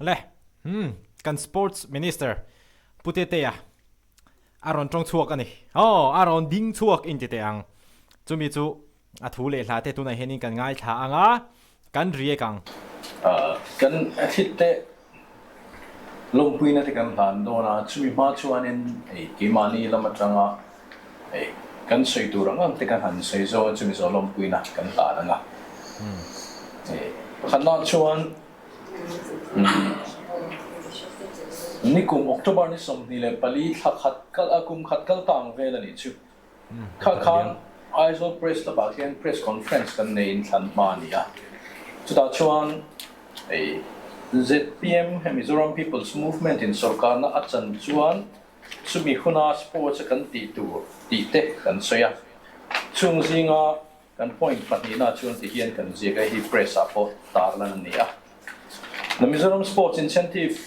Le, hmm, kan Sports Minister Pu Tetea a rawn tawng chhuak a ni. Aw, a rawn ding chhuak inti teh ang. Chumi chu a thu leh hla te tunah hianin kan ngaithla ang a, kan riak ang. Kan athlete te lawmpuina te kan hlan dawn a, chumi hma chuanin hei keimahni lam atanga hei kan sawi tur ang ang te kan han sawi zawng a, chumi zawh lawmpuina kan hlan ang a. Hei pakhatnaah chuan Nikum October ni 24 thla khat kal a kum khat kal ta ang vel a nih chu. Kha khan Aizawl Press Club ah hian Press Conference kan nei in thlan hma a ni a. Chutah chuan hei zpm he Mizoram People's Movement in sorkarna a chan chuan chumi huna sports a kan tih tur tih te kan sawi a. Chung zinga Kan point pahnihna chuan ti hian kan ziak a, hei press ah pawh tar lan a ni a. The Mizoram Sports Incentive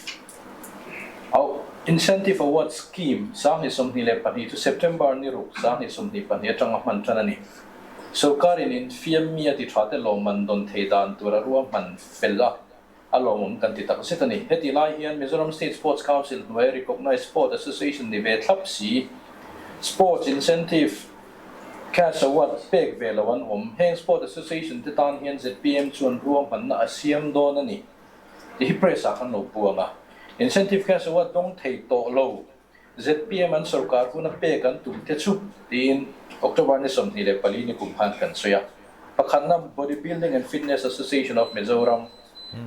Incentive Award Scheme 2024 chu September ni ruk 2022 atanga hman tan a ni. Sorkarin infiam mi a ti tha te lawmman dawn thei dan tur a ruahman fel a. A lawmawm kan ti tak zet a ni. Heti lai hian Mizoram State Sports Council hnuaia Recognised Sport Association ni ve thlap si, Sports Incentive Cash Award pek ve lo an awm. Heng Sport Association te tan hian zpm chuan ruahmanna a siam dawn a ni tih hi press ah kan lo puang a. Incentive Cash Award dawng thei tawh lo. Zpm an sorkar huna pek an tum te chu tiin October ni 24 ni kum khan kan sawi a. Pakhatna Body Building and Fitness Association of Mizoram,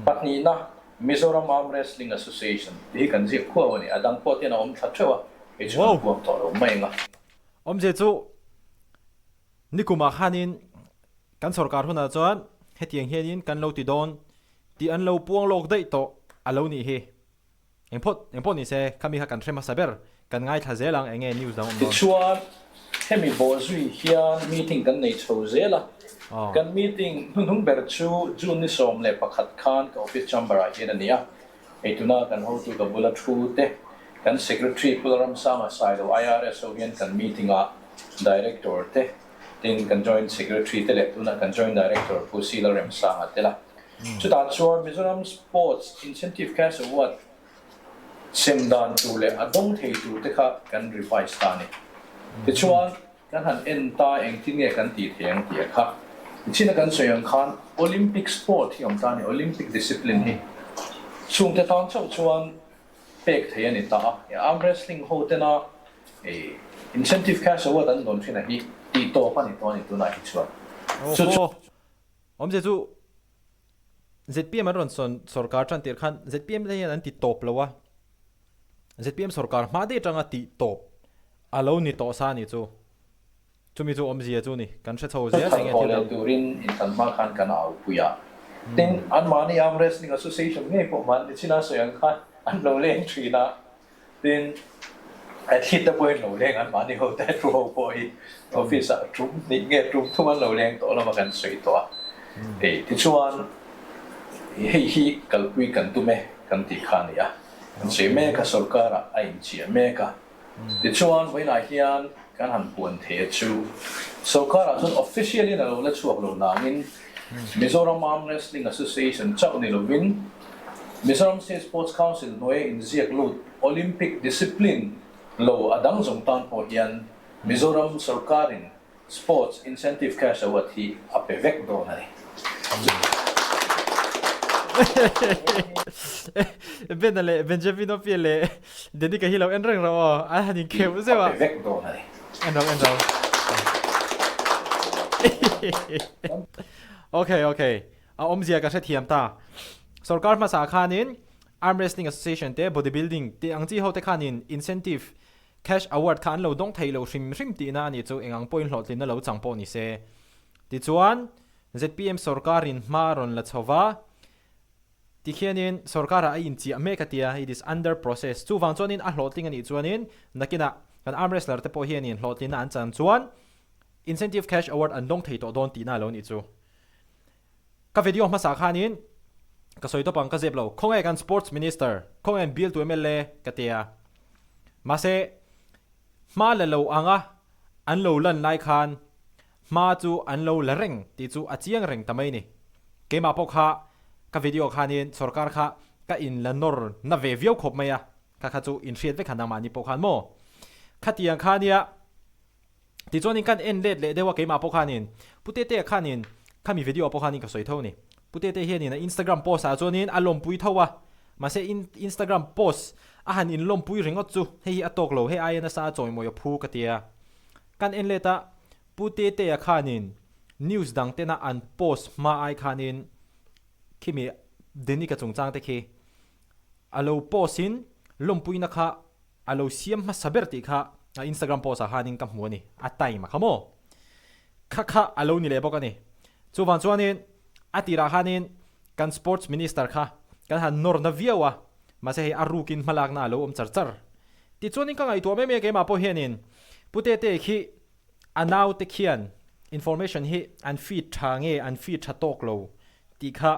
pahnihna Mizoram Arm Wrestling Association tih hi kan ziak khuau a ni. A dang pawh te hian a awm thla theuh a, hei chu kan puang tawh lo mai ang a. Awmzia chu nikumah khanin kan sorkar hunah chuan hetiang hianin kan lo ti dawn tih an lo puang lawk daih tawh a lo nih hi. Engpawh engpawh ni se, khami kha kan hre hmasa ber, kan ngaithla zel ang enge news dang awm dawn. Tichuan, hemi bawhzui hian meeting kan nei chho zel a, kan meeting hnuhnung ber chu June ni 11 khan ka office chamber ah hian a ni a, hei tuna kan hotu ka bula thu te, kan secretary Pu Lalramsanga Sailo IRS ho hian kan meeting ah Director te, tin kan Joint Secretary te leh tuna kan Joint Director Pu C Lalremsanga tel a. Chutah chuan Mizoram Sports Incentive Cash Award sem dan tur leh a dawng thei tur te kha kan revise ta a ni. Tichuan, kan han en ta engtin nge kan tih thei ang tih a kha. Tichhin a kan sawi ang khan Olympic sport hi awm ta a ni, Olympic discipline hi. Chhungte tan chauh chuan pek thei a ni ta a. Arm wrestling ho tena Incentive Cash Award an dawn thin a hi tih tawp a ni tawh a ni tunah hi chuan. Chu chu. Awmzia chu zpm an rawn sawn sorkar tan tir khan zpm te hian an ti tawp lo a, zpm sorkar hma daih atanga tih tawp a lo ni tawh sa a nih chu. Chumi chu awmzia chu ni, kan hre chho zel eng nge thil dang. Turin intlan hma khan kan au pui a, tin anmahni Arm Wrestling Association ngei pawh hman nichina sawi ang khan an lo leng thin a, Tin, athlete te pawhin lo leng an mahni ho te thu ho pawh hi office ah tum hnih nge tum thum an lo leng tawh lama kan sawi tawh a. Hei tichuan hei hi kalpui kan tum e kan tih kha a ni a, kan sawi mek a, sorkar ah a inchiah mek a. Tichuan vawiinah hian kan han puan thei a chu sorkar ah chuan official in a lo la chhuak lo nangin Mizoram Arm Wrestling Association chauh ni lovin Mizoram State Sports Council hnuaia inziak lut Olympic discipline lo a dang zawng tan pawh hian Mizoram sorkarin Sports Incentive Cash Award hi a pe vek dawn a ni. Bena leh Benjamin Opia leh Danica hi lo en reng rawh aw, an han inkheuh zeuh a. A pe vek dawn a ni. En rawh en rawh. Okay okay. A awmzia ka hrethiam ta. Sorkar hmasa khanin Arm Wrestling Association te Body Building tih ang chi ho te khanin incentive cash award kha an lo dawng thei lo hrim hrim tihna a nih chu eng ang pawhin hlawhtlinna lo chang pawh ni se. Tichuan zpm sorkarin hma a rawn la chho va, tikhianin sorkarah a inchiah mek a tia, it is under process. Chuvang chuanin a hlawhtling a nih chuanin nakinah kan arm wrestler te pawh hianin hlawhtlinna an chan chuan incentive cash award an dawng thei tawh dawn tihna a lo nih chu. Ka video hmasa khanin ka sawi tawp ang ka zep lo, khawnge kan sports minister, khawnge an bialtu mla ka tia. Mahse hma la lo anga an lo lan lai khan hma chu an lo la reng tih chu a chiang reng ta mai ni. Keimah pawh kha ka video khanin sorkar kha ka in la nawr na ve viau khawp mai a, kha kha chu in hriat vek han nangmahni pawh khan maw? Khatiang kha nia. Tichuanin kan en let leh deuh a keimah pawh khanin Pu Tetea khanin khami video ah pawh khanin ka sawi tho a ni. Pu Tetea hianin a Instagram post ah chuanin a lawmpui tho a, mahse Instagram post a han inlawmpui ringawt chu hei hi a tawk lo, hei aia nasa a chawimawi a phu ka ti a. Kan en let a, Pu Tetea khanin news dang tena an post hma ai khanin khimi Denica chungchang te khi a lo post in lawmpuina kha A lo siam hmasa ber tih kha a Instagram post ah khanin ka hmu a ni, a time a kha maw? Kha kha a lo ni leh bawk a ni. Chuvang chuanin a tirah khanin kan Sports Minister kha kan han nawr na viau a, mahse hei a rukin hmalakna a lo awm char char. Tichuanin ka ngaihtuah mai mai a keimah pawh hianin Pu Tete khi a naute khian information hi an feed tha nge an feed tha tawk lo tih kha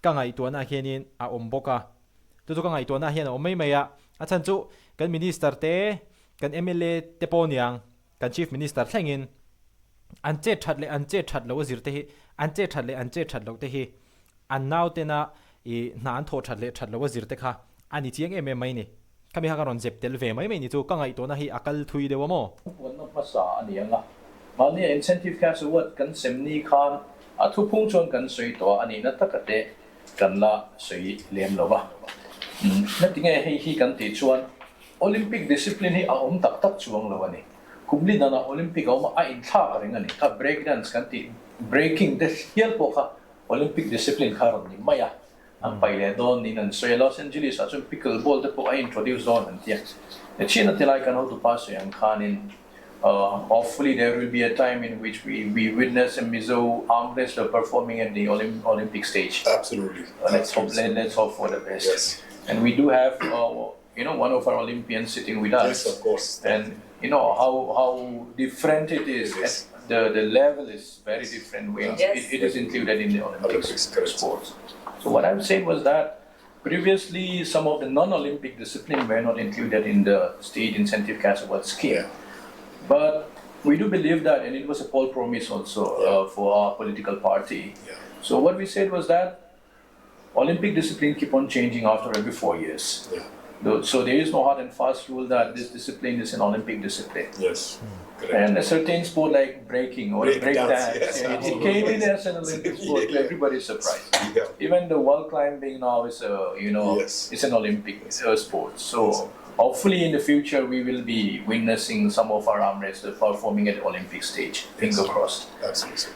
ka ngaihtuahna hianin a awm bawk a. Chu chu ka ngaihtuahna hian a awm mai mai a, a chhan chu kan Minister te, kan mla te pawh niang, kan Chief Minister thlengin an chet that leh an chet that loh a zir te hi, an chet that leh an chet that loh te hi an nautena ih hna an thawh that leh that loh a zir te kha a ni chiang em em mai ni. Khami kha ka rawn zep tel ve mai mai ni chu ka ngaihtuahna hi a kal thui deuh a maw? Puanna hmasa a ni ang a, mahni a incentive cash award kan sem ni khan a thuphung chuan kan sawi tawh a, a nihna taka te kan la sawi lem lo va. Heti nge hei hi kan tih chuan Olympic discipline hi a awm tak tak chuang lo a ni. Kum li danah Olympic a awm a, a inthlak reng a ni. Kha break dance kan tih breaking te hial pawh kha Olympic discipline kha rawn ni mai a, an pai leh dawn niin an sawi a. Los Angeles ah chuan pickle ball te pawh a introduce dawn an ti a. China ti lai kan hotupa sawi ang khanin Hopefully there will be a time in which we we witness a Mizo arm wrestler performing at the Olympic stage. Absolutely. Let's hope let, let's hope for the best. Yes. And we do have you know one of our Olympians sitting with us. Yes, of course. And you know how how different it is. It is. The the level is very different when yes. it, it is included in the Olympics, Olympics sports. So what I've said was that previously some of the non-Olympic discipline were not included in the state incentive cash award scheme. Yeah. But we do believe that, and it was a poll promise also yeah. for our political party. Yeah. So what we said was that Olympic discipline keep on changing after every 4 years. Yeah. So there is no hard and fast rule that this discipline is an Olympic discipline. Yes. Correct. And a certain sport like breaking or break break dance, dance, yes, it absolutely. came in as an Olympic sport. Yeah. Everybody's surprised. Yeah. Even the wall climbing now is a you know Yes. it's an Olympic sport. So hopefully in the future we will be witnessing some of our arm wrestlers performing at the Olympic stage. Finger crossed. Absolutely.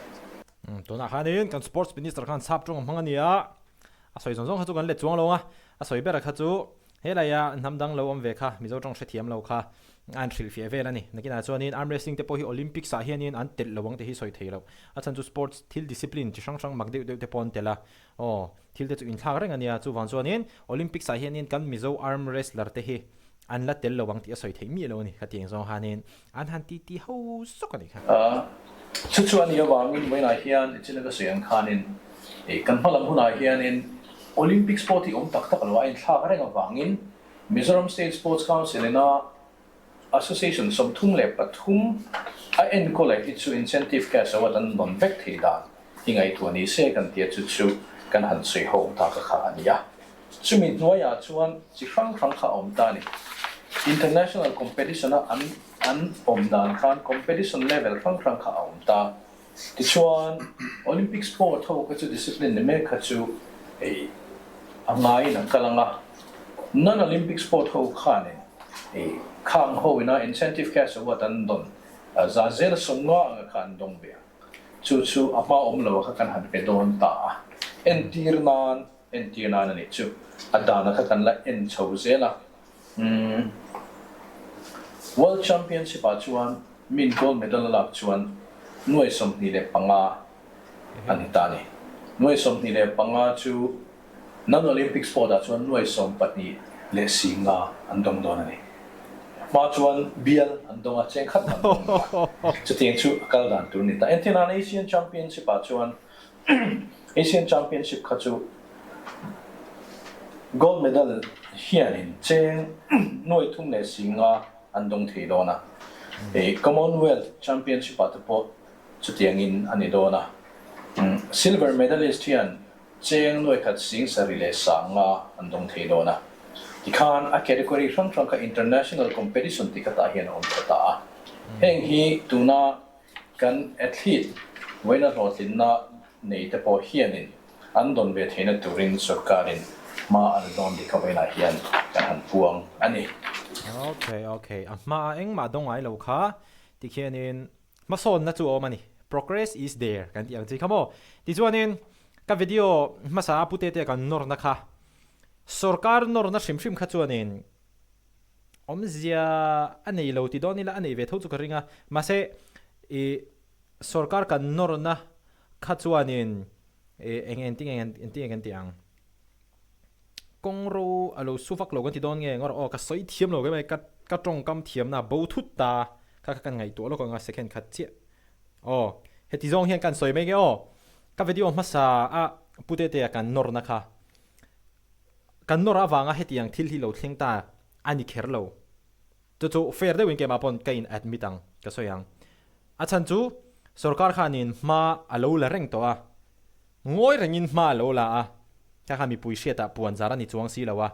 Tunah khanin kan sports minister khan sap tawng a hmang a ni a, a sawi zawng zawng kha chu kan let chuang lo a, a sawi ber kha chu Helaia hnam dang lo awm ve kha Mizo tawng hrethiam lo kha a inhrilhfiah vel a ni. Nakinah chuanin arm wrestling te pawh hi Olympics ah hianin an telh lo ang tih hi sawi thei lo. A chhan chu sports thil discipline chi hrang hrang mak deuh deuh te pawh an telh a. Aw, thil te chu inthlak reng a nia. Chuvang chuanin Olympics ah hianin kan Mizo arm wrestler te hi an la tel lo ang tih a sawi theih miah lo a ni. Khatiang zawng hanin an han ti ti ho sawk a ni kha. Chu chuan i avangin vawiinah hian i china ka sawi ang khanin kan hmalam hunah hianin Olympic sport hi awm tak tak lo a inthlak reng avangin Mizoram State Sports Council ina Association 33 a enkawl hi chu incentive cash award an dawn vek thei dan hi ngaihtuah ni se kan tia chu chu kan han sawi ho ta ka kha a ni a. Chumi hnuaiah chuan chi hrang hrang kha a awm ta a ni. International competition a an an awm dan khan competition level hrang hrang kha a awm ta. Tichuan, Olympic sport ho kha chu discipline ni mek kha chu hei a ngaiin an kal ang a, non-Olympic sport ho khanin hei khang ho ina incentive cash award an dawn za zel 50 anga kha an dawng ve ang. Chu chu a hma awm lo a kha kan han pe dawn ta a. Entir nan, entir nan a nih chu. A dana kha kan la en chho zel a. Umm World Championship ah chuan min gold medal a lak chuan nuai 25 a ni ta a ni. Nuai 25 chu non-Olympic sport ah chuan nuai 25,000 an dawng dawn a ni. Hma chuan bial an dawng a, cheng khat an dawng ta. Chutiang chu a kal dan tur a ni ta. Entirnan Asian Championship ah chuan Asian Championship kha chu gold medal hianin cheng nuai thum leh si nga an dawng thei dawn a. Commonwealth Championship ah te pawh chutiangin a ni dawn a. Silver medalist hian. Cheng nuai khat sing sarih leh sanga an dawng thei dawn a. Tikhan a category hrang hrang kha international competition tih khatah hian a awm tha ta a. Heng hi tuna kan athlete vawiina hlawhtlinna nei te pawh hianin an dawn ve theihna turin sorkarin hma a la dawn tih kha vawiinah hian kan han puang a ni. Okay, okay. A hma a engmah dawng ngai lo kha tikhianin Hmasawnna chu a awm a ni. Progress is there kan tih ang chi kha maw? Tichuanin ka video hmasa a pute te kan nawrna kha sorkar nawrna hrim hrim kha chuanin awmzia a nei lo ti dawn ila a nei ve tho chu ka ring a. Mahse i sorkar kan nawrna kha chuanin i eng engtin nge engtin nge kan tih ang? Kawng ro a lo su vak lo kan ti dawn nge ngawr aw ka sawi thiam lo mai ka ka tawngkam thiamna bo thut ta kha kha kan ngaihtuah lawk anga second khat chiah aw heti zawng hian kan sawi mai nge aw ka video hmasa a pute te a kan nawrna kha kan nawr avanga hetiang thil hi lo thleng ta a ni kher lo chu chu fair deuhin keimah pawn ka in admit ang ka sawi ang a chhan chu sorkar khanin hma a lo la reng tawh a Ngawi rengin hma a lo la a, kha kha mipui hriatah puan zar a ni chuang si lo a.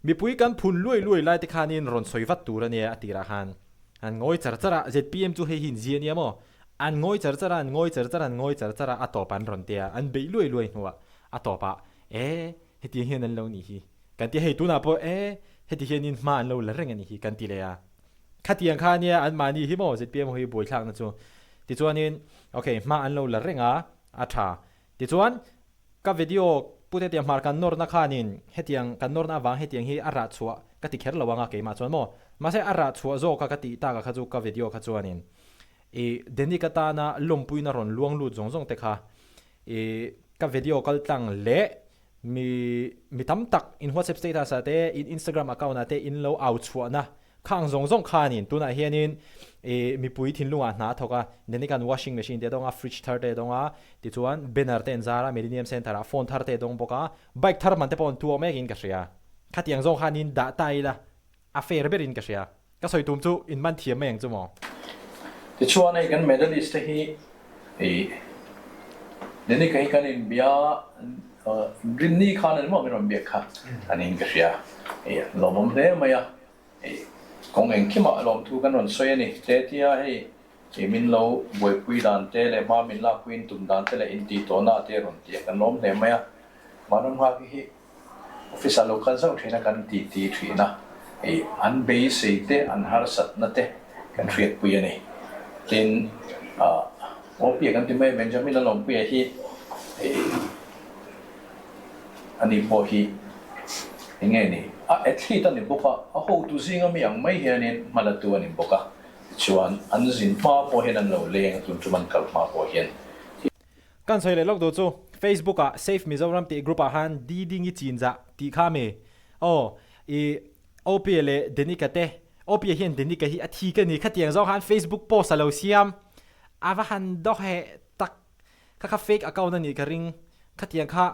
Mipui kan phun luai luai lai te khanin rawn sawi vat tur a nia a tirah khan. An ngawi char char a, zpm chu hei hi in zia nia maw? An ngawi char char a, an ngawi char char a, an ngawi char char a, a tawp an rawn tia, an beih luai luai hnuah a tawpah e hetiang hian an lo nih hi kan ti a, hei tunah pawh e heti hianin hma an lo la reng a nih hi kan ti leh a. Khatiang kha ania anmahni hi maw zpm ho hi buaithlakna chu. Tichuanin ok hma an lo la reng a, A tha. Tichuan, ka video Pu Tetea hmar kan nawrna khanin hetiang kan nawrna avang hetiang hi a rah chhuah ka ti kher lo anga keimah chuan maw. Mahse a rah chhuah zawka ka tih taka kha chu ka video kha chuanin i Denic atana lawmpuina rawn luang lut zawng zawng te kha i ka video kal tlang leh Mi mi tam tak in WhatsApp status ah te, in Instagram account ah te in lo au chhuahna khang zawng zawng khanin tunah hianin ih mipui thinlungah hna a thawk a, Denikan washing machine te a dawng a, fridge thar te a dawng a, tichuan banner te an zar a, Millennium Centre ah phone thar te a dawng bawk a, bike thar man te pawh an tuak mek in ka hria. Khatiang zawng khanin dah ta ila a fair berin ka hria. Ka sawi tum chu in man thiam mai ang chu maw? Tichuan hei kan medalist te hi ih Danica hi kan inbia Rinni khan ani maw min rawn biak kha aniin ka hria ih lawmawm hle mai a ih kawng engkimah lawmthu kan rawn sawi a ni te tia hei ih min lo buaipui dan te leh hma min lakpuiin tum dan te leh intih tawhna te rawn ti a kan lawm hle mai a Vanram Nghaki hi Office ah lo kal zauh thin a kan ti ti thin a, ih an beisei te an harsatna te kan hriatpui a ni. Tin, ah Awpia kan ti mai a, Benjamin Lalawmpuia hi ih ani pawh hi eng nge ni, a athlete a ni bawk a, a hotu zinga mi ang mai hianin hmalatu a ni bawk a, tichuan an zin hma pawh hian an lo leng a, tun tum an kal hma pawh hian. Kan sawi leh lawk duh chu Facebook ah Save Mizoram tih group ah khan Didingi Chinzah tih kha mi aw i Opie leh Denika te Opie hian Denika hi a thi ka ni khatiang zawng khan Facebook post a lo siam a va han dawk heh tak kha kha fake account a nih ka ring khatiang kha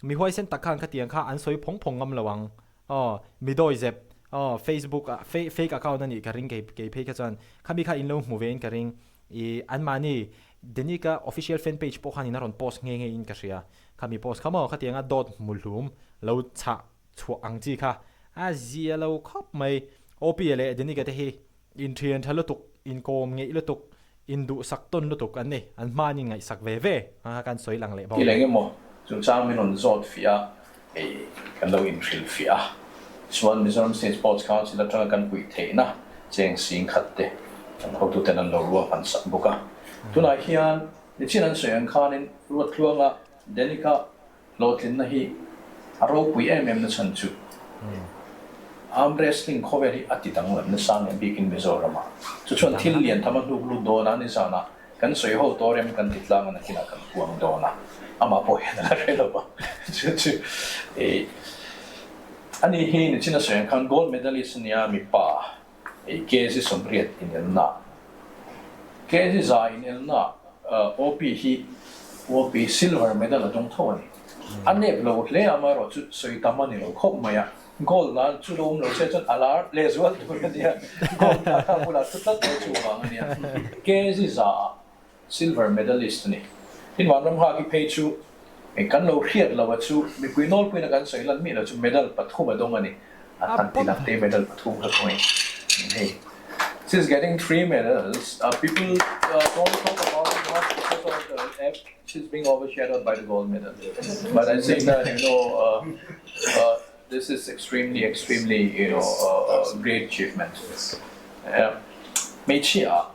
mi huaisen tak khan khatiang kha an sawi phawng phawng ngam lo ang aw mi dawi zep aw Facebook ah fake account a nih ka ring kei kei phei kha chuan khami kha in lo hmu ve in ka ring I anmahni Denika official fan page pawh khanin a rawn post nghe nghe in ka hria. Khami post kha maw khatianga dawt hmuhlum lo chhah chhuah ang chi kha a zia lo khawp mai. OP leh Denika te hi inthian tha lutuk, inkawm ngeih lutuk, induhsak tawn lutuk an ni. An hma an inngaihsak ve ve a kan sawi lang leh bawk. Thil eng emaw chungchang min rawn zawt fiah a, hei kan lo inhrilh fiah a, chuan Mizoram State Sports Council atanga kan puih theihna cheng sing khat te kan hotuten an lo ruahman sak bawk a. Tunah hian nichin an sawi ang khanin Ruattluanga Denika hlawhtlinna hi a ropui em em na chhan chu arm wrestling khawvel hi a ti danglam nasa nge bikin Mizoramah chu chuan thil lian tham a hnuk lut dawn a, nizanah Kan sawi ho tawh rem kan ti tlang a nakinah kan puang dawn a, amah pawh hian a la hre lo a, chu chu ih ani hi nichin a sawi ang khan gold medalist a nia mipa ih kg 80 inelna kg 100 inelna OP hi OP silver medal a dawng tho a ni, a nep lo hle a amaherawh chu sawi tam a ni lo khawp mai a. Gold nan chu lo awm lo se chuan a lar lehzual tur a nia. Gold kha kha bulah thu tlat mai chu vang a nia. KZ ah silver medalist a ni. Tin Vanram Nghaki phei chu Kan lo hriat lo a chu mipui nawlpuiin a kan sawi lan miah lo chu medal pathum a dawng a ni. A han ti lang te medal pathum kha khawngaih hei. She's getting three medals. People don't talk about it much because of the F she's being overshadowed by the gold medal. But I think that you know this is extremely extremely you know great achievement. Hmeichhia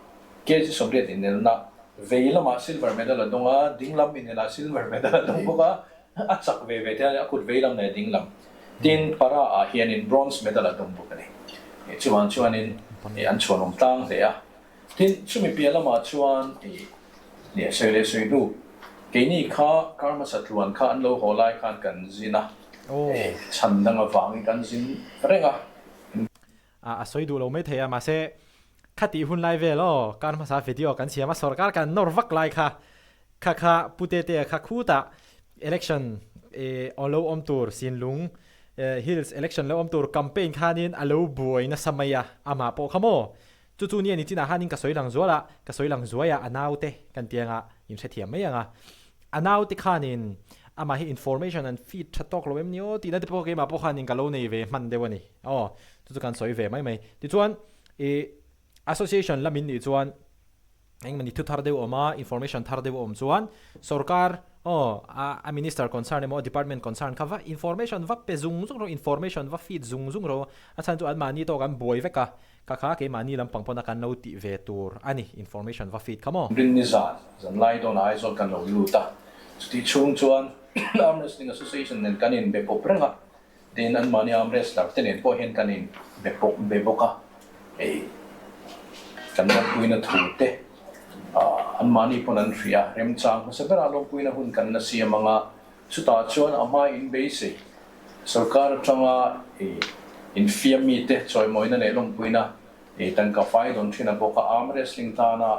KG 80 inelna vei lamah silver medal a dawng a, ding lam inelah silver medal a dawng bawk a, a chak ve ve te a kut vei lam leh ding lam. Tin, para ah hianin bronze medal a dawng bawk a ni. Chuvang chuanin an chhuanawm tlang hle a. Tin, chumi piah lamah chuan nia sawi leh sawi hnu, keini kha kar hmasa tluan kha an lo haw lai khan kan zin a, chhan dang avangin kan zin reng a. A sawi duh lo mai thei a, mahse khatih hun lai vel aw, kar hmasa video kan siam a, sorkar kan nawr vak lai kha, kha kha Pu Tetea kha khutah election aw lo awm tur Sinlung Hills election lo awm tur campaign khanin a lo buai nasa mai a, amah pawh kha maw? Chu chu nia ni chinah khanin ka sawi lang zual a, ka sawi lang zuai a, a naute kan ti anga in hrethiam mai ang a. A naute khanin amah hi information an feed tha tawk lo em ni aw tihna te pawh keimah pawh khanin ka lo nei ve hman deuh a ni. Aw, chu chu kan sawi ve mai mai. Tichuan, ih association lamin nih chuan engmahni thu thar deuh a awm a, information thar deuh a awm chuan sorkar aw a a minister concern emaw a department concern kha va information va pe zung zung rawh, information va feed zung zung rawh. A chhan chu anmahni tawk an buai vek a, Kha kha keimahni lampang pawna kan lo tih ve tur a ni, information va feed kha maw? Rinni zan, zan lai dawn Aizawl kan lo lut a, chutih chhung chuan Arm Wrestling Association nen kan in be pawp reng a, tin anmahni arm wrestler te nen pawh hian kan in be pawp be bawk a, hei kan lawmpuina thu te anmahni pawn an hria, remchang hmasa berah lawmpuina hun kan la siam ang a, Chutah chuan a hma in beisei sorkar atanga infiam mite chawimawina leh lawmpuina tangka fai dawn thin a bawk a, arm wrestling tana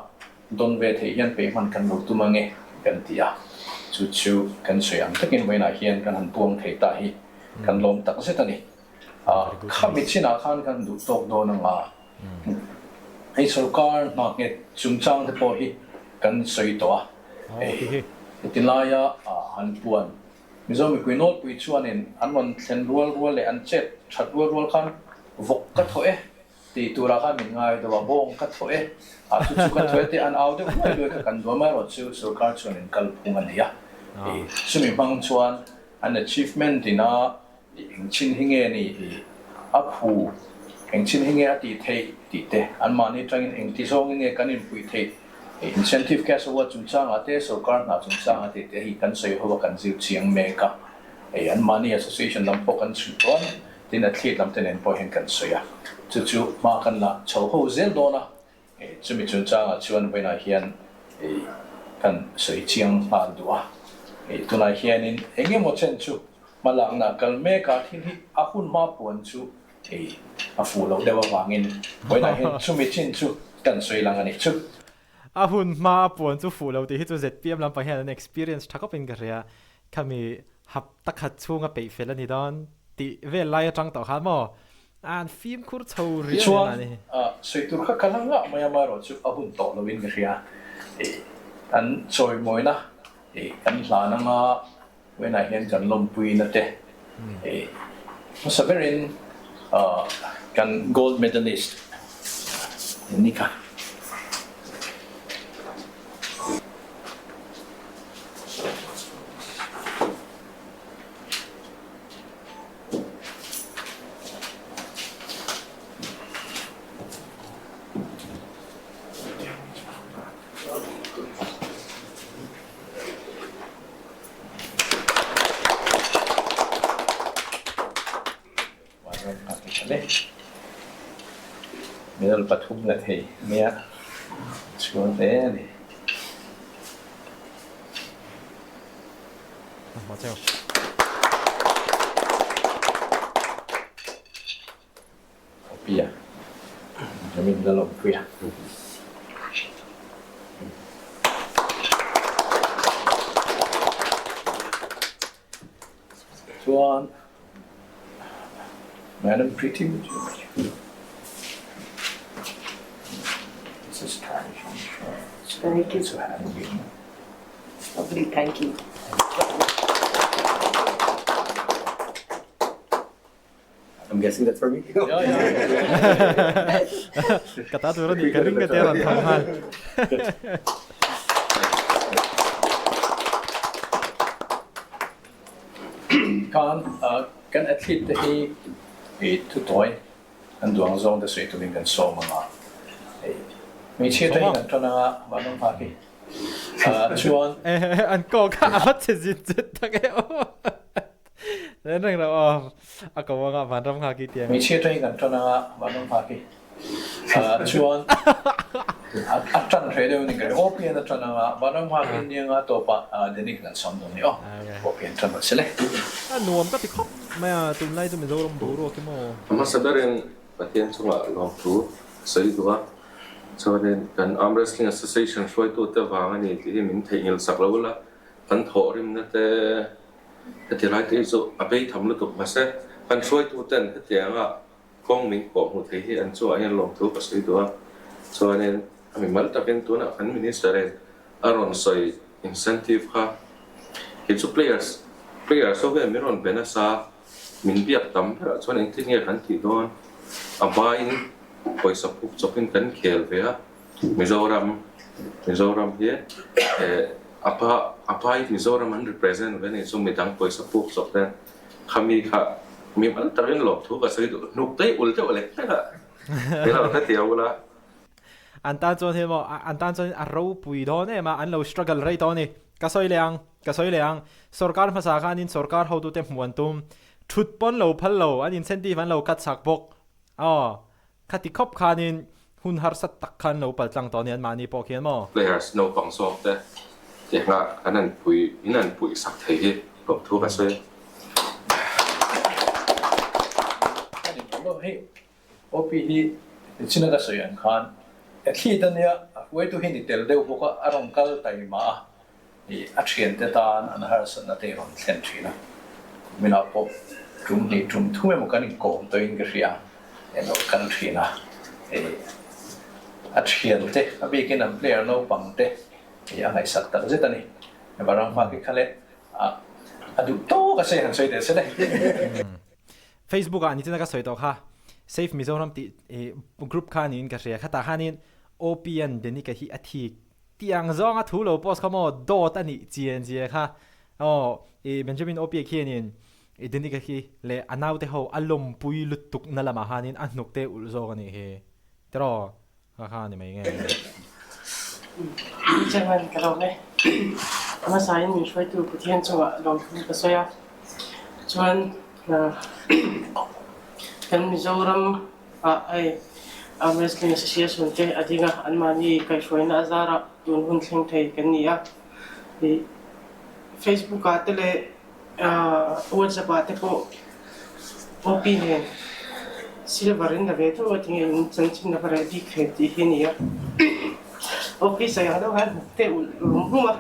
dawn ve theih hian peih hman kan lo tum ange kan ti a, chu chu kan sawi ang takin vawiinah hian kan han puang thei ta hi kan lawm tak zet a ni. Khami chinah khan kan duh tawk dawn anga hei sorkar hna nghet chungchang te pawh hi kan sawi tawh a, hei heti laia han puan Mizo mipui nawlpui chuanin an rawn thlen rual rual leh an chet that rual rual khan vawk ka thaw e tih turah khan min ngai deuh a, bawng ka thaw e, a chu chu ka thaw e tih an au deuh luai luai kha kan duam erawh chu sorkar chuanin kalphung a nei a, chumi hmang chuan an achievement ina Eng chin hi nge ni i a phu, eng chin hi nge a tih theih tih te, anmahni atangin eng ti zawngin nge kan inpuih theih, incentive cash award chungchangah te, sorkar hna chungchangah tih te hi kan sawi ho a, kan zir chiang mek a. Hei anmahni association lam pawh kan chhuih dawn, tin athlete lam te nen pawh hian kan sawi a, chu chu hma kan la chho ho zel dawn a. Chumi chungchangah chuan vawiinah hian kan sawi chiang nghal duh a. Tunah hianin eng emaw chen chu hmalakna kal mek a, thil hi a hun hma puan chu a fuh loh deuh avangin vawiinah hian chumi chin chu kan sawi lang a nih chu. A hun hma a puan chu fuh lo tih hi chu zpm lampang hian an experience tha khawpin ka hria. Khami hapta khat chhunga peih fel a ni dawn tih vel lai atang tawh khan maw An fimkhur chho riau nen a ni. Tichuan, sawi tur kha ka la ngah mai a, amaherawhchu a hun tawh loin ka hria. Kan chawimawina, kan hlan anga vawiinah hian kan lawmpuina te hmasa berin kan gold medalist ni kha. Medal pathum la thei nia chhuang hle a ni. Pia, Benjamin Lalawmpuia. Chuan Madam Preeti Mukherjee. This is Thank you. Lovely, thank you. I'm guessing that's for me. Yeah, yeah. Ka ta tur ani ka ring ka te ran thang hal. Khan kan athlete te hi i thu tawi an duang zawng te sawi turin kan sawm anga hmeichhia te hi kan tan anga vanram hak hi chuan an ko kha a va che zin chet tak e aw Ren reng lo aw a ko anga vanram nghak i tiang. Hmeichhia te hi kan tan anga vanram nghak hi chuan a tan hreh deuh a ni ka ring. Aw pian a tan anga vanram nghak hi nia nga tawpah Denic kan sam dawn ni aw. Aw pian tan rawh se le. A nuam ka ti khawp mai a, tunlai chu Mizoram boruak hi maw. A hmasa berin Pathian chungah lawmthu sawi duh a, chuanin kan Arm Wrestling Association hruaitute vang a ni tih hi min theihnghilh sak lo ula, kan thawhrimna te Heti lai te hi chu a bei tham lutuk mahse kan hruaitu ten hetianga kawng min kawh hmuh thei hi an chungah hian lawmthu ka sawi duh a. Chuanin a mimal takin tunah kan Minister in a rawn sawi incentive kha hi chu players players ho hian min rawn be nasa min biak tam berah chuan engtin nge kan tih dawn a baiin pawisa puk chawpin kan khel ve a. Mizoram Mizoram hi a pa a pa hi Mizoram an represent ve a ni chu midang pawisa puk chawp te khami kha mi mal takin lawmthu ka sawi duh hnuk daih ul deuh lek lek a ni lo ka ti a ula. An tan chuan hian maw an tan chuan a ropui dawn em a an lo struggle rei tawh a ni ka sawi leh ang ka sawi leh ang sorkar hmasa khanin sorkar hotute hmuh an tum thut pawn lo phal lo an incentive an lo cut chak bawk aw Khati khawp khanin hun harsa tak khan lo pal tlang tawh a ni anmahni pawh khian maw? Players naupang zawk te tianga kan an pui in an puih sak thei hi lawmthu ka sawi a. Ka ni lo hei OP hi nichin a ka sawi ang khan athlete a nia a hruaitu hi ni tel deuh bawk a a rawn kal taima a i a thiante tan an harsatna te rawn thlen thin a, kuminah pawh tum hnih tum thum emaw kan inkawm tawhin ka hria a lo kal thin a, i a thiante a bikin an player naupang te i a ngaihsak tak zet a ni, Varam hma khi kha leh a duh tawk a se han sawi teh se le. Facebook ah nichina ka sawi tawh kha Save Mizoram tih group kha niin ka hria, khatah khanin OPN Denika hi a thik Tiang zawnga thu lo post kha maw dawt a nih chian zia kha aw i Benjamin Opie khianin i Danica khi leh a naute ho a lawmpui lutuk na lamah khanin a hnuk te ulh zawk a nih hi tiraw kha kha a ni mai nge. Chairman ka lawm e. Hmasain min hruaitu Pathian chungah lawmthu ka sawi a, chuan kan Mizoram ah hei Arm Wrestling Association te a ding a, anmahni kaihhruaina a zarah tun hun thleng thei kan ni a. Ih Facebook ah te leh WhatsApp ah te pawh OP nen silver in la ve tho a tinge in chanchin a va reh bik thei tih hi a ni a. OP sawi ang deuh khan hnuk te ulh rum rum a,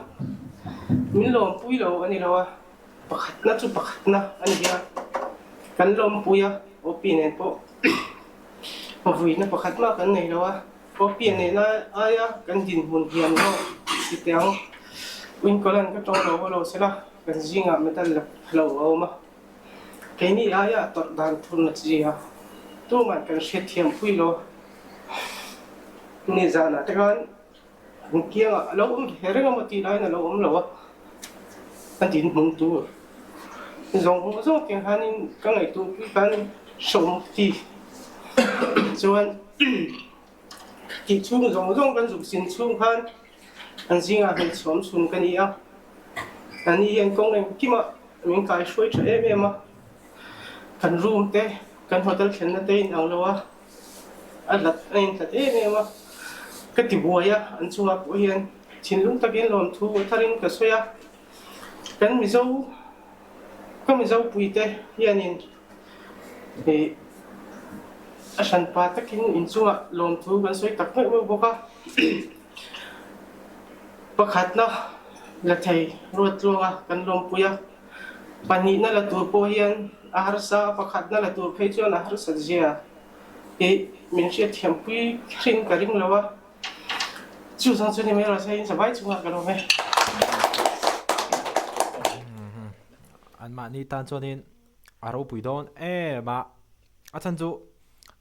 min lawmpui lo a ni lo a. Pakhatna chu pakhatna a ni a, kan lawmpui a, OP nen pawh vuina pakhat mah kan nei lo a, OP nena aia kan dinhmun hian erawh titiang Winkolan ka tawng lo haw lo se la, kan zingah medal la pha lo a awm a, keini aia a tawrh dan thur na chi a, tumah kan hriatthiam pui lo a, nizanah te khan An kiangah a lo awm ve reng a maw tih laiin a lo awm lo a, a dinhmun tur zawng zawng tiang khanin ka ngaihtuah pui khan hreawm ka ti. Chuan tih chhung zawng zawng kan zuk zin chhung khan an zingah hmeichhe awm chhun ka ni a, ani hian kawng engkimah min kaihruai tha em em a, kan room te kan hotel thlenna te inang lo a. A hlat a inhlat em em a, ka ti buai a, an chungah pawh hian thinlung takin lawmthu a tharin ka sawi a, kan Mizo ka Mizo puite hianin ih a hranpa takin inchungah lawmthu kan sawi tak meuh meuh bawk a, pakhatna la thei ruat tluanga kan lawmpui a, pahnihna la tur pawh hian a harsa a, pakhatna la tur phei chuan a harsat zia. I min hriatthiam pui hrin ka ring lo a, chu zawng chu ni mai rawh se, in zavai chungah ka lawm e. Anmahni tan chuanin a ropui dawn em a. A chhan chu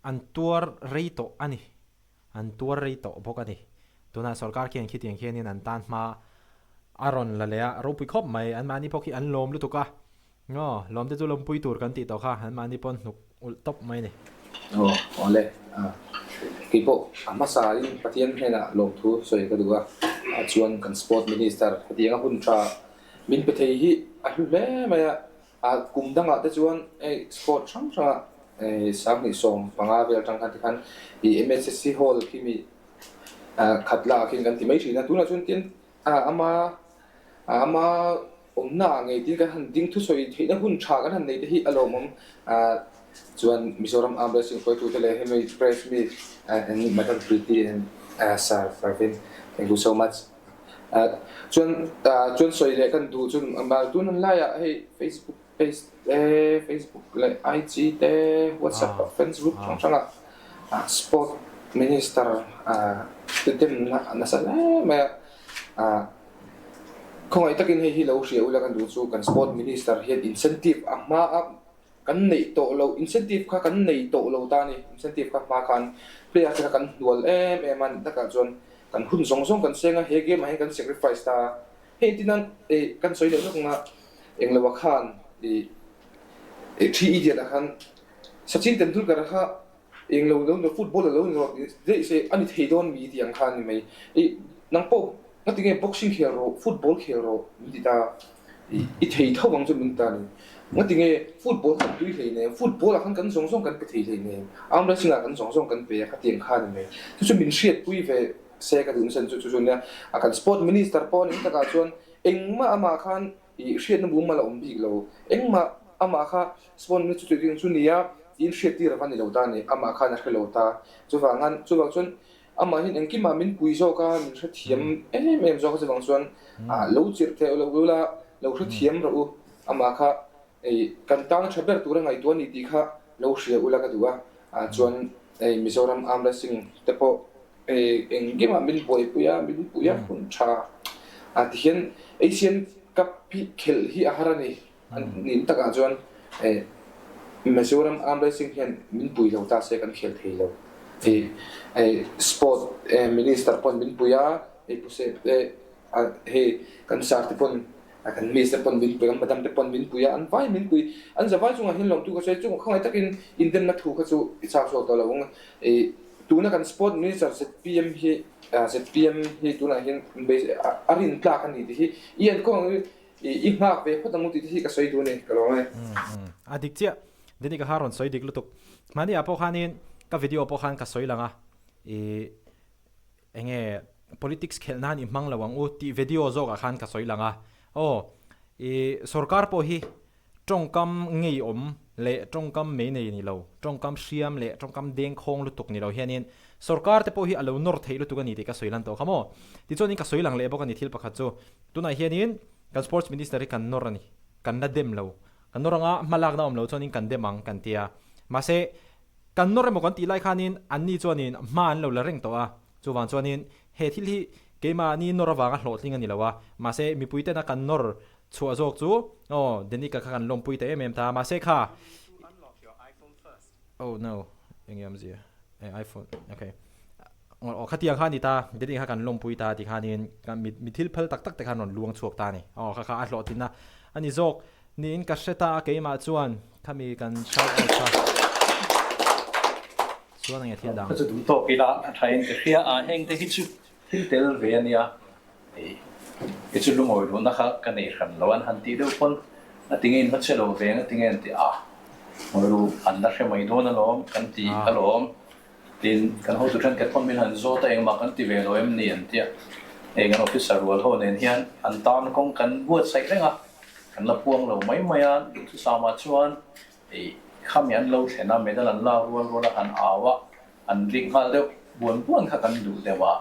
an tuar rei tawh a ni. An tuar rei tawh bawk a ni. Tunah sorkar khian khitiang khianin an tan hma a rawn la leh a, ropui khawp mai. Anmahni pawh khi an lawm lutuk a. Aw, lawm te chu lawmpui tur kan tih tawh kha, anmahni pawn hnuk ulh tawp mai a ni. Aw, awle. Keipawh a hmasa in Pathian hnenah lawmthu sawi ka duh a, chuan kan Sport Minister hetianga hun tha min pe thei hi a hlu hle mai a, A kum dangah te chuan hei sport hrang hrangah hei 2015 vel atang khan tikhan ih MSSC hall khi mi khat la ah khian kan ti mai thin a, tunah chuan tin ama ama awmna ah ngei tin kan han ding thusawi theihna hun tha kan han nei te hi a lawmawm chuan Mizoram Arm Wrestling hruaitute leh hemi press mi Madam Preeti and Sir Pravin thank you so much. Chuan chuan sawi leh kan duh chu tun hun laiah hei Facebook page te Facebook leh IG te WhatsApp ah friends group hrang hrangah sport minister te demna a nasa hle mai a khawngaih takin hei hi lo hria ula kan duh chu kan sport minister hian incentive a hma a Kan neih tawh loh incentive kha kan nei tawh lo ta a ni. Incentive kha hma khan player te kha kan hnual em em a, takah chuan kan hun zawng zawng kan seng a, he game ah hian kan sacrifice ta a. Hei tin a eh kan sawi leh lawk anga englo ah khan ih eh Three Idiot ah khan Sachin Tendulkar kha englo lo ni football a lo ni rawh daih se a ni thei dawn mi tih ang kha a ni mai. Ih nang pawh ngatinge boxing khel rawh football khel rawh min ti ta a. I thei tho ang chu min ta ni. Ngatinge football khan tui hlei nen, football ah khan kan zawng zawng kan pe thei hlei nen, arm wrestling ah kan zawng zawng kan pe a khatiang kha ni mai. Chu chu min hriatpui ve se ka duh nasa chu chu chu nia. A kan sport minister pawh a nih takah chuan engmah amah khan i hriatna mumal a awm bik lo. Engmah amah kha sport minister chu chu nia tiin hriattir a va ni lo ta ni. Amah khan a hre lo ta. Chuvang chuvang chuan Amah hian engkimah min pui zawk a, min hrethiam em em zawk a chuvang chuan lo chirh theh loh ula, lo hrethiam rawh u, amah kha kan tan tha ber tura ngaihtuah a ni tih kha lo hria ula ka duh a, chuan Mizoram Arm Wrestling te pawh engkimah min buaipui a, min pui a hun tha tihian Asian Cup hi khelh hi a har a ni. An nih takah chuan Mizoram Arm Wrestling hian min pui lo ta se kan khel thei lo. Sport Minister pawn min pui a, hei Pu Sep te hei kan sir te pawn kan miss te pawn min pui a, kan madam te pawn min pui a, an vai min pui. An zavai chungah hian lawmtu ka sawi chung khawngaih takin indemna thu kha chu i chak zawk tawh lo ang. Tuna kan Sport Minister zpm hi zpm hi tunah hian a rintlak a ni tih hi i enkawl ang. I nghak ve phawt ang u tih te hi ka sawi duh a ni, ka lawm e. A dik chiah. Dini ka kha rawn sawi dik lutuk. Hmani ah pawh khanin ka video pawh khan ka sawi lang a, i enge politics khelh nan i hmang lo ang u tih video zawk ah khan ka sawi lang a. Aw, i sorkar pawh hi tawngkam ngeiawm leh tawngkam mei nei ni lo, tawngkam hriam leh tawngkam dengkhawng lutuk ni lo hianin sorkar te pawh hi a lo nawr theih lutuk a ni tih ka sawi lan tawh kha maw. Tichuanin ka sawi lang leh bawk a ni thil pakhat chu. Tunah hianin kan Sports Minister hi kan nawr a ni, kan la dem lo. Kan nawr anga hma lakna awm lo chuanin kan dem ang kan ti a. Mahse, kan nawr emaw kan tih lai khanin anni chuanin hma an lo la reng tawh a. Chuvang chuanin he thil hi keimahni nawr avanga hlawhtling a ni lo a. Mahse, mipui tena kan nawr chhuah zawk chu aw Denika kha kan lawmpui ta em em ta. Mahse kha Oh no, eng nge awmzia? Eh iPhone, okay. Aw khatiang kha a ni ta, Daddy kha kan lawmpui ta tih khanin kan mi mi thil phal tak tak te khan rawn luang chhuak ta a ni. Aw kha kha a hlawhtlin a a ni zawk niin ka hre ta a keimah chuan khami kan shout out kha chuan enge thil dang. Ka chu duh tawk ila a tha in ka hria a, heng te hi chu thil tel ve a nia. Hei chu lungawi luhna kha ka nei hran lo an han tih deuh pawn a tinge in va che lo ve ang a tinge an ti a, ngawi ru an la hre mai dawn alawm kan ti alawm. Tin, kan hotu thenkhat pawn min han zawt a, engmah kan ti ve lo em ni an ti a. Hei kan officer rual ho nen hian an tan kawng kan buatsaih reng a, kan la puang lo mai mai a, duhthusam ah chuan hei khami an lo thlen a, medal an lak rual rual a, han au a, an rik nghal deuh buan buan kha kan duh deuh a,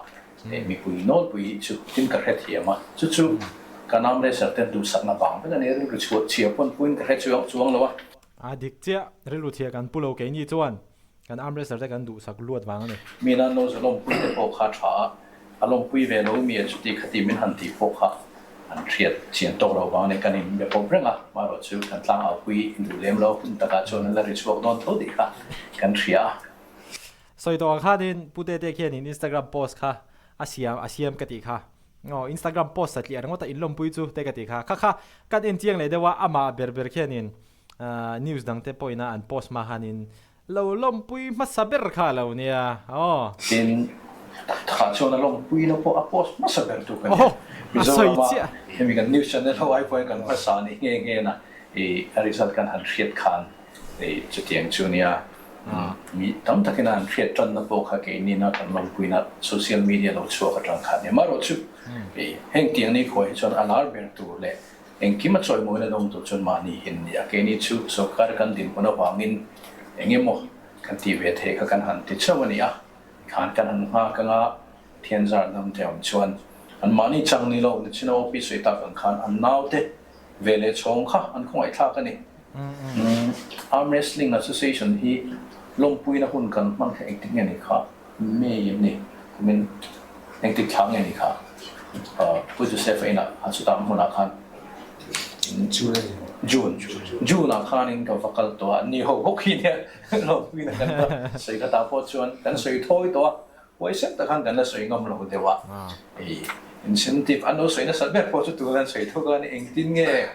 hei mipui nawlpui hi chu tin ka hrethiam a, chu chu kan arm wrestler ten duhsakna vang vek a ni, rilru chhuah chhia pawn puiin ka hre chuang chuang lo a. A dik chiah, rilru chhia kan pu lo keini chuan Kan arm wrestler te kan duhsak luat vang a ni. Mi nan lo za lawmpui te pawh kha tha a, a lawmpui ve lo mi a chuti khati min han tih pawh kha An hriat chian tawk lo vang ania kan inbe pawp reng a, marawh chu kan tlangaupui duh lem lo hun takah chuan an la ri chhuak dawn tho tih kha kan hria a. Sawi tawh ang khanin Pu Tete khianin Instagram post kha a siam a siam ka tih kha. Aw Instagram post satliah ringawt a inlawmpui chu te ka tih kha. Kha kha kan en chiang leh deuh a, amah ber ber khianin news dangte pawhin a an post hma khanin Lo lawmpui hmasa ber kha lo nia aw. Tin, takah chuan a lawmpui na pawh a post hmasa ber tu ka nia. Mizorama hemi kan news channel ho ai pawhin kan hmasa ni nghe nghe na i a result kan han hriat khan i chutiang chu nia. Mi tam takin a han hriat tanna pawh kha keinina kan lawmpuina social media lo chhuak atang khan nia. Amaherawhchu i heng tiang ni khuai hi chuan a lar ber tur leh Engkim a chawimawina dawng tur chuan mahni hi an ni a, keini chu sorkar kan dinhmun avangin eng emaw kan tih ve theih kha kan han ti chauh a ni a, khan kan han nghak anga thian zar dam te awm chuan an mahni chang ni lo nichin a OP sawi tak ang khan an naute ve leh chhawng kha an khawngaihthlak a ni. Arm Wrestling Association hi lawmpuina hun kan hman kha engtik nge ni kha? May em ni? Kumin engtik thla nge ni kha? Pu Joseph a inah a chutah hmunah khan June June ah khanin ka va kal tawh a, ni ho bawk hi nia lawmpuina kan va sawi kha tah pawh chuan kan sawi thawi tawh a, huaisen tak khan kan la sawi ngam lo deuh a, incentive an lo sawi nasat ber pawh chu tuna an sawi thawk a ni engtin nge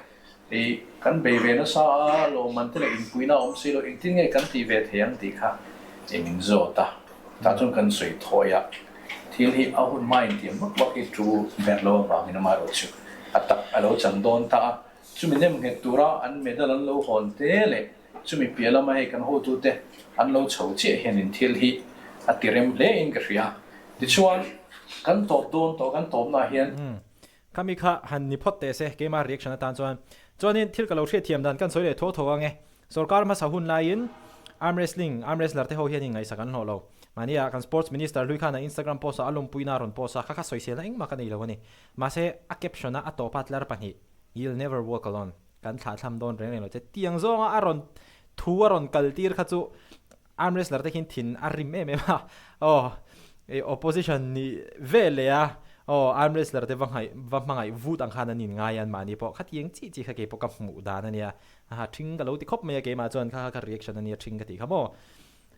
I kan bei ve nasa a, lawmman te leh inpuina a awm si lo, engtin nge kan tih ve thei ang tih kha i min zawt a, tah chuan kan sawi thawi a, thil hi a hun hma intiam vak vak hi tu ber lo avangin amaherawh chu a tak a lo chan dawn ta a, chumi nem nghet tura an medal an lo hawn te leh chumi piah lama hei kan hotute an lo chho chiah hianin thil hi a ti rem hle in ka hria. Tichuan kan tawp dawn tawh kan tawpnaah hian Khami kha han ni phawt teh se, keimah reaction atan chuan. Chuanin thil ka lo hriatthiam dan kan sawi leh tho tho ang e. Sorkar hmasa hun laiin arm wrestling, arm wrestler te ho hian in ngaihsak an hlawh lo. Mahnia kan sports minister hlui khan a Instagram post ah a lawmpuina a rawn post a, kha kha sawiselna engmah ka nei lo a ni. Mahse a caption a a tawp a tlar pahnih, You'll never walk alone, kan thlahthlam dawn reng reng lo che tiang zawnga a rawn thu a rawn kal tir kha chu Arm wrestler te khian thin a rim em em a, aw opposition nih ve leh a, aw arm wrestler te va nghaih va hmangaih vut ang khan an in ngai a anmahni pawh khatiang chi chi kha keipawh ka hmuh dan a nia, haha thing ka lo ti khawp mai a keimah chuan kha kha ka reaction a nia thing ka tih kha maw.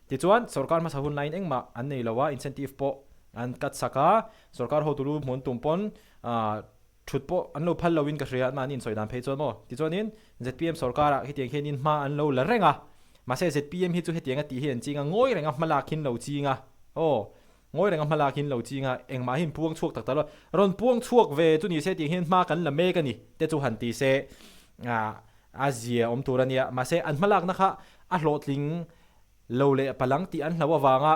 Tichuan sorkar hmasa hun laiin engmah an nei lo a, incentive pawh an cut sak a, sorkar hotu lu hmuan tum pawn ah Thut pawh an lo phal loin ka hria, mahni insawi dan phei chuan maw? Tichuanin zpm sorkarah hetiang hianin hma an lo la reng a, mahse zpm hi chu hetiang a tih hi an ching a, ngawi renga hma lak hin lo ching a, aw, ngawi renga hma lak hin lo ching a, engmah hi in puang chhuak tak tak lo, rawn puang chhuak ve chu ni se tiang hian hma kan la mek a ni te chu han ti se, a zia awm tur a nia, mahse an hma lakna kha a hlawhtling lo leh palang tih an hlau avanga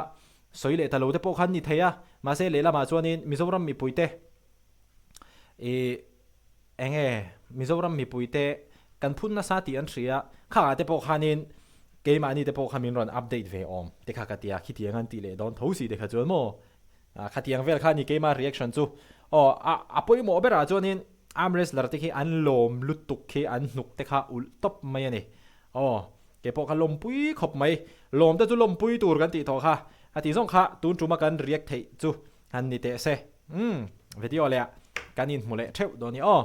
sawi leh ta lo te pawh khan ni thei a, mahse lehlamah chuanin Mizoram mipuite. I enge Mizoram mipui te kan phun nasa tih an hria, khangah te pawh khanin keimahni te pawh kha min rawn update ve awm te kha ka tia, khitiang an tih leh dawn tho si te kha chuan maw khatiang vel kha ni keimah reaction chu aw a a pawimawh berah chuanin arm wrestler te khi an lawm lutuk khi an hnuk te kha ulh tawp mai a ni aw keipawh kha lawmpui khawp mai, lawm te chu lawmpui tur kan tih tawh kha a tih zawng kha tun tuma kan react theih chu. Han ni teh se. Umm video leh ah kan inhmu leh theuh dawn i aw.